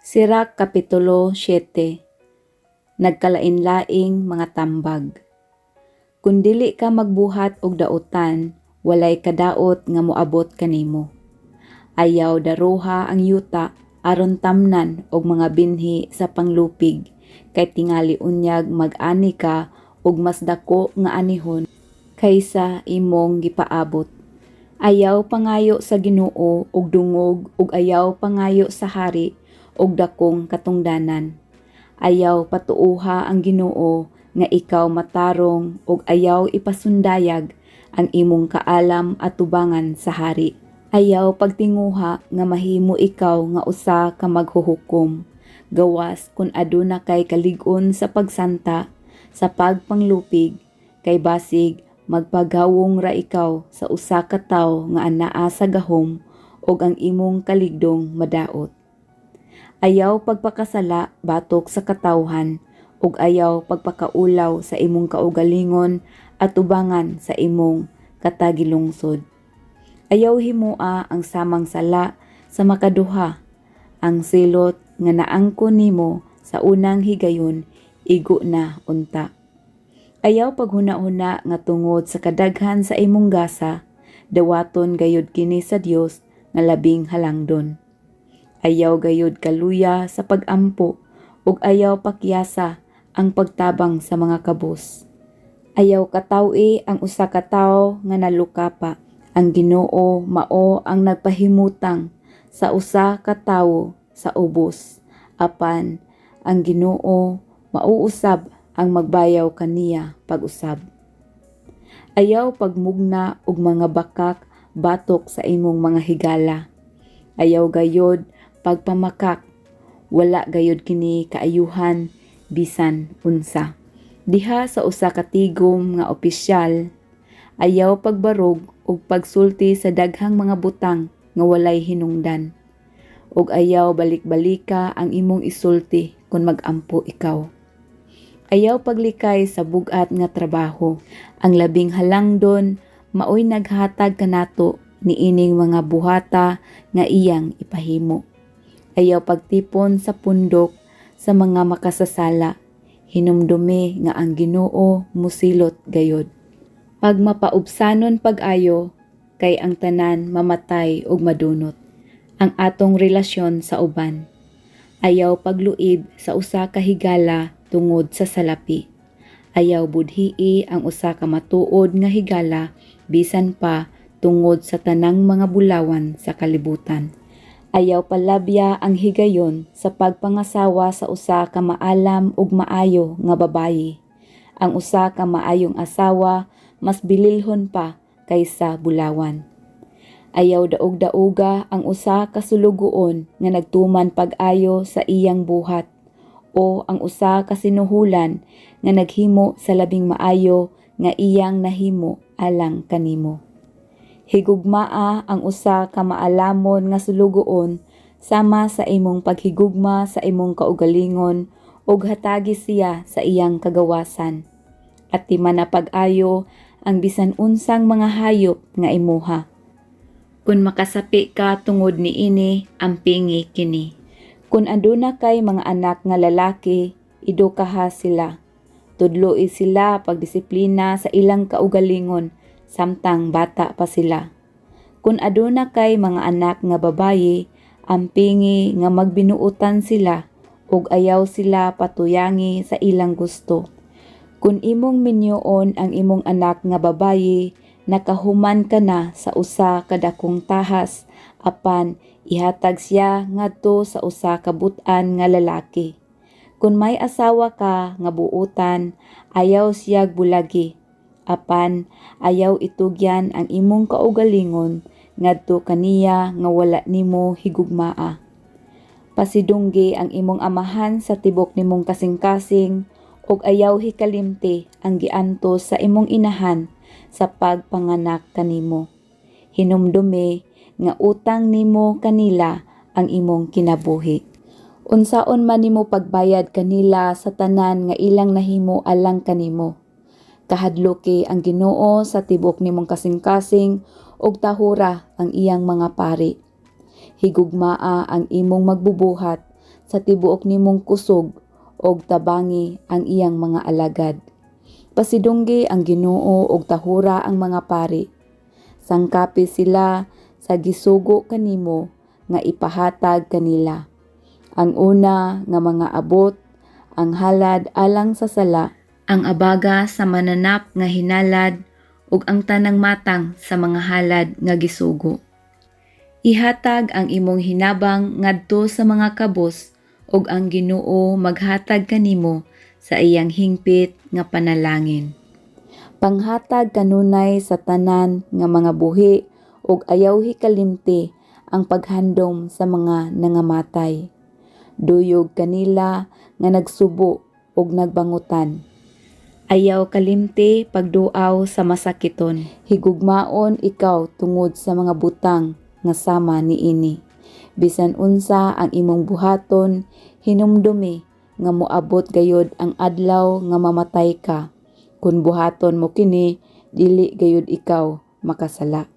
Sirach Kapitulo 7. Nagkalain-laing mga tambag. Kung dili ka magbuhat og dautan, walay kadaot nga moabot kanimo. Ayaw daroha ang yuta aron tamnan og mga binhi sa panglupig, kay tingali unyag mag-ani ka og mas dako nga anihon kaysa imong gipaabot. Ayaw pangayo sa Ginoo og dungog ug ayaw pangayo sa hari og dakong katungdanan. Ayaw patuoha ang Ginoo nga ikaw matarong ug ayaw ipasundayag ang imong kaalam atubangan sa hari. Ayaw pagtinguha nga mahimo ikaw nga usa ka maghuhukom. Gawas kung aduna kay kalig-on sa pagsanta sa pagpanglupig, kay basig magpagawong ra ikaw sa usa ka tawo nga anaa sa gahom ug ang imong kaligdong madaot. Ayaw pagpakasala batok sa katawhan ug ayaw pagpakaulaw sa imong kaugalingon atubangan sa imong katagilungsod. Ayaw himoa ang samang sala sa makaduha. Ang silot nga naangkon nimo sa unang higayon, igo na unta. Ayaw paghuna-huna nga tungod sa kadaghan sa imong gasa, dawaton gayud kini sa Dios nga Labing Halangdon. Ayaw gayud kaluya sa pag-ampo ug ayaw pakyasa ang pagtabang sa mga kabus. Ayaw kataw-i ang usa ka tawo nga nalukapa. Ang Ginoo mao ang nagpahimutang sa usa ka tawo sa ubos, apan ang Ginoo mao usab ang magbayaw kaniya pag-usab. Ayaw pagmugna og mga bakak batok sa imong mga higala. Ayaw gayod pagpamakak, wala gayod kini kaayuhan bisan unsa. Diha sa usa ka tigom nga opisyal, ayaw pagbarog ug pagsulti sa daghang mga butang nga walay hinungdan. Ug ayaw balik-balika ang imong isulti kung magampo ikaw. Ayaw paglikay sa bug-at nga trabaho. Ang Labing Halangdon maoy naghatag kanato niining mga buhata nga iyang ipahimo. Ayaw pagtipon sa pundok sa mga makasasala. Hinumdumi nga ang Ginoo musilot gayod. Pagmapaubsanon pag-ayo, kay ang tanan mamatay ug madunot. Ang atong relasyon sa uban. Ayaw pagluib sa usa ka higala tungod sa salapi. Ayaw budhii ang usa ka matuod nga higala bisan pa tungod sa tanang mga bulawan sa kalibutan. Ayaw palabya ang higayon sa pagpangasawa sa usa ka maalam ug maayo nga babayi. Ang usa ka maayong asawa mas bililhon pa kaysa bulawan. Ayaw daog-dauga ang usa ka sulugoon nga nagtuman pag-ayo sa iyang buhat o ang usa ka sinuhulan nga naghimo sa labing maayo nga iyang nahimo alang kanimo. Higugmaa ang usa ka maalamon nga sulugoon sama sa imong paghigugma sa imong kaugalingon ug hatagi siya sa iyang kagawasan. Atimana pag-ayo ang bisan unsang mga hayop nga imuha. Kung makasapi ka tungod niini, ampingi kini. Kung aduna kay mga anak nga lalaki, edukaha sila. Tudloi sila pagdisiplina sa ilang kaugalingon samtang bata pa sila. Kung aduna kay mga anak nga babayi, ampingi nga magbinuotan sila ug ayaw sila patuyangi sa ilang gusto. Kung imong minyoon ang imong anak nga babayi, nakahuman ka na sa usa ka dakong tahas, apan ihatag siya ngadto sa usa ka but-an nga lalaki. Kung may asawa ka nga buotan, ayaw siya bulagi. Apan ayaw itugyan ang imong kaugalingon ngadto kaniya nga wala nimo higugmaa. Pasidunggi ang imong amahan sa tibok nimong kasing-kasing ug ayaw hikalimti ang giantos sa imong inahan sa pagpanganak kanimo. Hinumdumi nga utang nimo kanila ang imong kinabuhi. Unsaon man nimo pagbayad kanila sa tanan nga ilang nahimo alang kanimo. Kahadluki ang Ginoo sa tibok nimong kasing-kasing ug tahura ang iyang mga pari. Higugmaa ang imong magbubuhat sa sa tibuok nimong kusog ug tabangi ang iyang mga alagad. Pasidunggi ang Ginoo ug tahura ang mga pari. Sangkapi sila sa gisugo kanimo nga ipahatag kanila. Ang una nga mga abot, ang halad alang sa sala, ang abaga sa mananap nga hinalad ug ang tanang matang sa mga halad nga gisugo. Ihatag ang imong hinabang ngadto sa mga kabos ug ang Ginoo maghatag kanimo sa iyang hingpit nga panalangin. Panghatag kanunay sa tanan nga mga buhi ug ayaw hikalimti ang paghandom sa mga nangamatay. Duyog kanila nga nagsubo ug nagbangutan. Ayaw kalimti pagduaw sa masakiton. Higugmaon ikaw tungod sa mga butang nga sama niini. Bisan unsa ang imong buhaton, hinumdumi nga moabot gayod ang adlaw nga mamatay ka. Kun buhaton mo kini, dili gayud ikaw makasala.